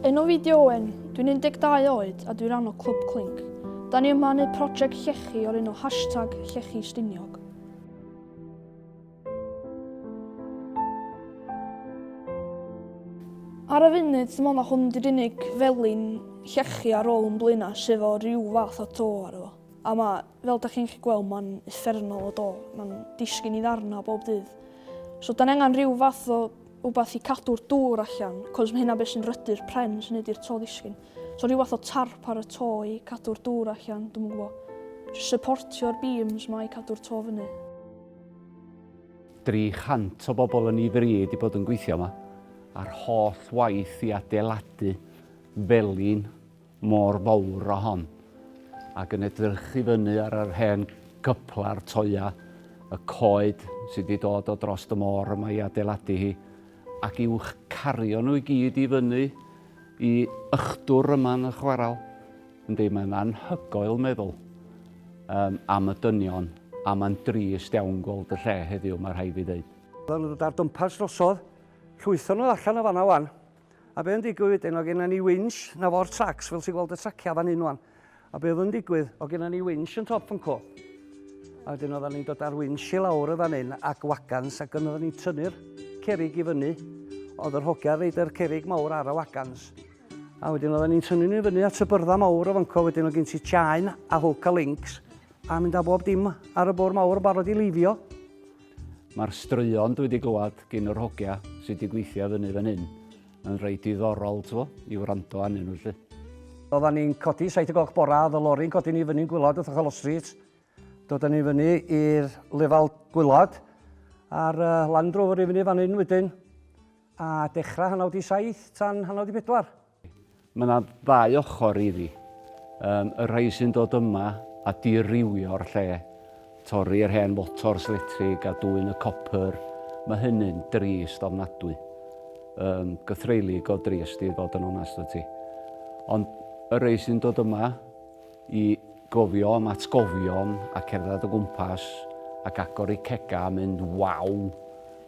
Enw fi 'di Owen, dwi'n 12 oed a dwi ran o Clwb Clink. Da ni yma yn neud project llechi o'r enw hashtag llechi Stiniog. Ar y funud, dwi'n meddwl na hwn di'r unig felin llechi ar ôl yn Blaenau sydd efo rhyw fath o to ar efo. A mae, fel da chi'n gallu gweld, mae'n uffernol o do. Mae'n disgyn i ddarna bob dydd. So, da ni angen rhyw fath o wbath i cadw'r dŵr allan, cos mae hynna beth sy'n rhydu'r pren sy'n neud i'r to ddisgyn. So rhyw fath o tarp ar y to i cadw'r dŵr allan, dwi'n gwybod. Just supportio'r beams ma i cadw'r to fyny. 300 o bobl yn ei fri wedi bod yn gweithio yma, a'r holl waith i adeiladu felin mor fawr o hon, ac yn edrych i fyny ar yr hen gyplar toia, y coed sydd wedi dod o dros y môr yma i adeiladu hi, ac i'w cario nhw i gyd i fyny i ychdwr yma yn y chwarel. Yndi, mae'n anhygoel meddwl um, am y dynion, a mae'n drist iawn gweld y lle heddiw, mae rhaid fi ddeud. Oedden nhw'n dod â'r dumpers drosodd, llwytho nhw allan o fanna wan. A be yn digwydd wedyn, oedd gennym ni winch, na fo'r tracs, fel ti'n gweld y traciau fan hyn wan. A be oedd yn digwydd, oedd gennym ni winch yn top fan co. A wedyn oedden ni'n dod â'r winch i lawr y fan hyn ac wagans ac oedden ni'n tynnu'r cerrig i fyny. Oedd yr hogia reid yr cerrig mawr ar y wagans. A wedyn oedden ni'n tynnu nhw i fyny at y byrddau mawr o fanco, wedyn oedd gen ti chain a hook a links, a mynd â bob dim ar y bwrdd mawr barod i lifio. Mae'r straeon dwi wedi glywed gyn yr hogia sydd wedi gweithio fyny fan hyn yn reit diddorol, t'bo, i wrando arnyn nhw 'lly. Oedden ni'n codi 7 o gloch bora, oedd y lori'n codi ni fyny'n gwylod wrth ochr Street, dod â ni fyny i'r lefel gwylod, a'r Land Rover i fyny fan hyn wedyn. A dechrau hanner wedi saith tan hanner wedi pedwar. Mae yna ddau ochr iddi. Um, y rhai sy'n dod yma a dirywio'r lle, torri'r hen motors letrig a dwyn y copr, mae hynny'n drist ofnadwy. Um, gythreulig o drist i fod yn onest o ti. Ond y rhai sy'n dod yma i gofio am atgofion a cerdded o gwmpas ac agor eu cega a mynd waw!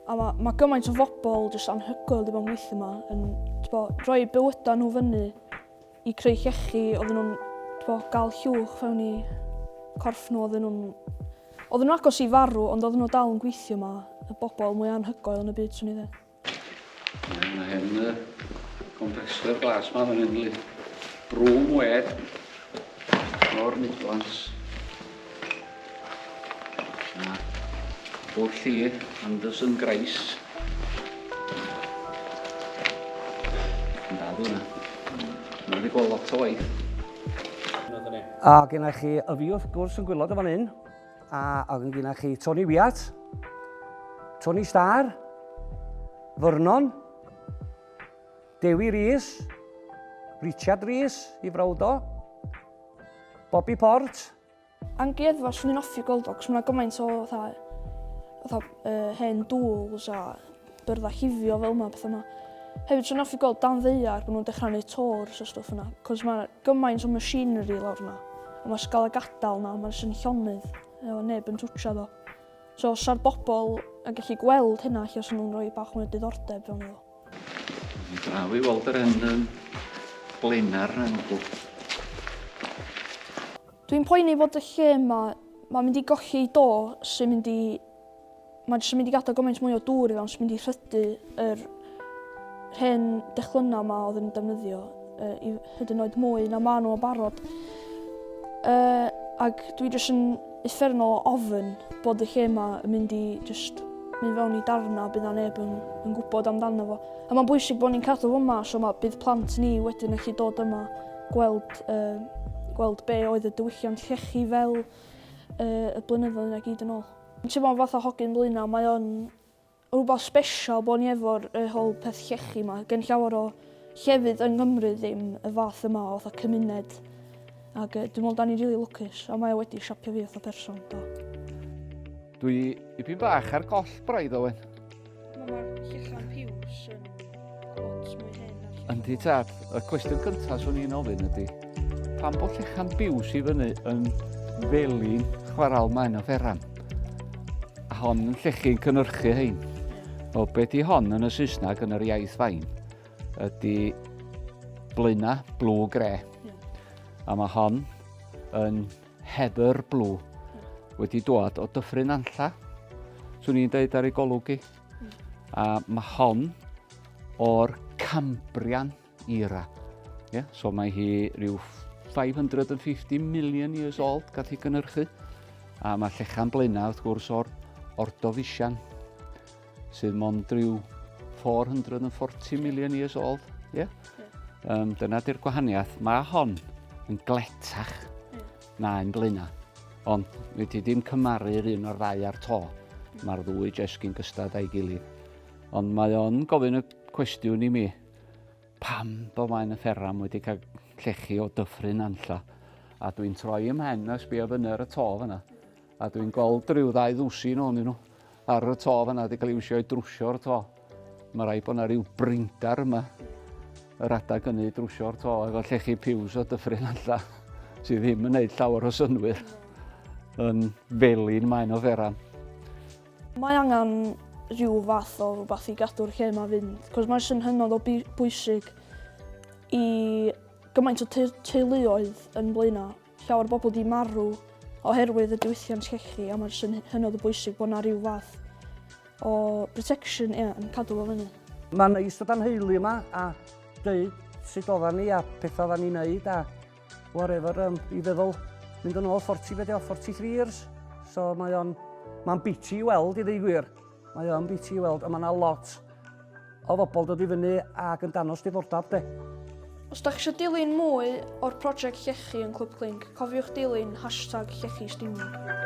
A ma' ma' gymaint o fobl jyst anhygoel 'di bod yn gweithio 'ma yn t'bo' rhoi bywyda nhw fyny i creu llechi oedden nhw'n t'bo' gael llwch fewn i corff nhw oedden nhw'n oedden nhw'n agos i farw ond oedden nhw dal yn gweithio 'ma, y bobl mwya anhygoel yn y byd 'swn i ddeud. Ie, mae hen uh, compressor glas ma fan hyn, li. Broom wed o'r Midlands. A o'r lli, Anderson Grice. Yn da di hwnna. Mae wedi gweld lot o waith. A genna chi y fi wrth gwrs yn gwylod o fan hyn. A oedd yn genna chi Tony Wyatt, Tony Starr, Vernon, Dewi Rees, Richard Rees, i frawd o, Bobby Port. Amgueddfa swn i'n hoffi gweld o, cos mae 'na gymaint o fatha, fatha uh, hen dŵls a byrddau llifio fel yma, pethau yma. Hefyd swn i'n hoffi gweld dan ddaear bod nhw'n dechrau gwneud tours a stwff yna, cos mae gymaint o machinery lawr yna. A mae gael y gadael yna, mae'n sy'n llonydd, efo neb yn twtio ddo. So os sa'r bobl yn gallu gweld hynna, lle os nhw'n rhoi bach mwy o diddordeb fewn iddo. Mae'n braf i weld yr hen um, blaenar yna yn Dwi'n poeni fod y lle yma, mae'n mynd i golli ei do sy'n mynd i Mae jyst yn mynd i gadael gymaint mwy o dŵr i fewn sy'n mynd i rhydu yr hen declynnau yma oedd yn defnyddio uh, i hyd yn oed mwy na maen nhw o barod. Uh, ac dwi jyst yn uffernol o ofn bod y lle yma yn mynd i jyst mynd fewn i darna bydd na neb yn, yn gwybod amdano fo. A mae'n bwysig bod ni'n cadw fo yma, so ma, bydd plant ni wedyn allu dod yma gweld, uh, gweld be oedd y diwylliant llechi fel uh, y blynyddoedd yna gyd yn ôl. Ti'n teimlo fatha hogyn Blaenau, mae o'n rhywbeth special bod ni efo'r y whole peth llechi yma. Gen llawer o llefydd yng Nghymru ddim y fath yma o fatha cymuned. Ac uh, dwi'n meddwl da ni'n rili really lwcus, a mae o wedi siapio fi fatha person, do. Dwi ipyn bach ar goll braidd, Owen. Mae'r llechan piws yn lot mwy hen na'r llechan. Yndi tad, y cwestiwn cyntaf swn i'n ofyn ydy, pam bod llechan biws i fyny yn felin chwaral maen o feran? A hon yn llechi'n cynhyrchu hein. Wel, be di hon yn y Saesneg yn yr iaith fain ydy Blaena Blue Grey. Yeah. A mae hon yn Heather Blue. Yeah. Wedi dod o Dyffryn Nantlla. Swn i'n deud ar ei golwg i. Mm. A mae hon o'r Cambrian era. Yeah? So mae hi rhyw 550 million years old gath hi gynhyrchu. A mae llechan Blaena wrth gwrs o'r Ordovician sydd mond rhyw 440 million years old. Yeah? Yeah. Dyna di'r gwahaniaeth. Mae hon yn gletach yeah. na un Blaena. Ond nid ti ddim cymaru'r un o'r ddau ar to. Mae'r ddwy jyst gyn gystad a'i gilydd. Ond mae o'n gofyn y cwestiwn i mi, pam bod Maen y Fferam wedi cael llechi o Dyffryn Nantlla? A dwi'n troi ym mhen a sbio fyny ar y to fyna. A dwi'n gweld rhyw ddau ddwsin ohonyn nhw ar y to fyna wedi cael ei iwsio i drwsio'r to. Mae rhaid bod yna rhyw brindar yma yr adag hynny i drwsio'r to efo llechi piws o Dyffryn Nantlla sydd ddim yn gwneud llawer o synnwyr yn felin Maen o Feran. Mae angen rhyw fath o rhywbeth i gadw'r lle yma fynd, cos mae'n sy'n hynod o bwysig i gymaint o teuluoedd yn Blaenau. Llawer o bobl di marw oherwydd y diwylliant llechi a mae'n sy'n hynod o bwysig bod yna rhyw fath o protection ie, yn cadw fo fyny. Mae'n neis dod â'n nheulu yma a dweud sut oeddan ni a pethau oeddan ni'n neud a whatever, i feddwl, mynd yn ôl 40 be' 'di o, 43 years. So mae o'n, mae'n biti i weld i ddeu gwir. Mae o'n biti i weld, a mae yna lot o bobl dod i fyny ac yn danos diddordeb de. Os da chi eisiau dilyn mwy o'r prosiect llechi yn Clwb Clink, cofiwch dilyn hashtag llechi Stiniog.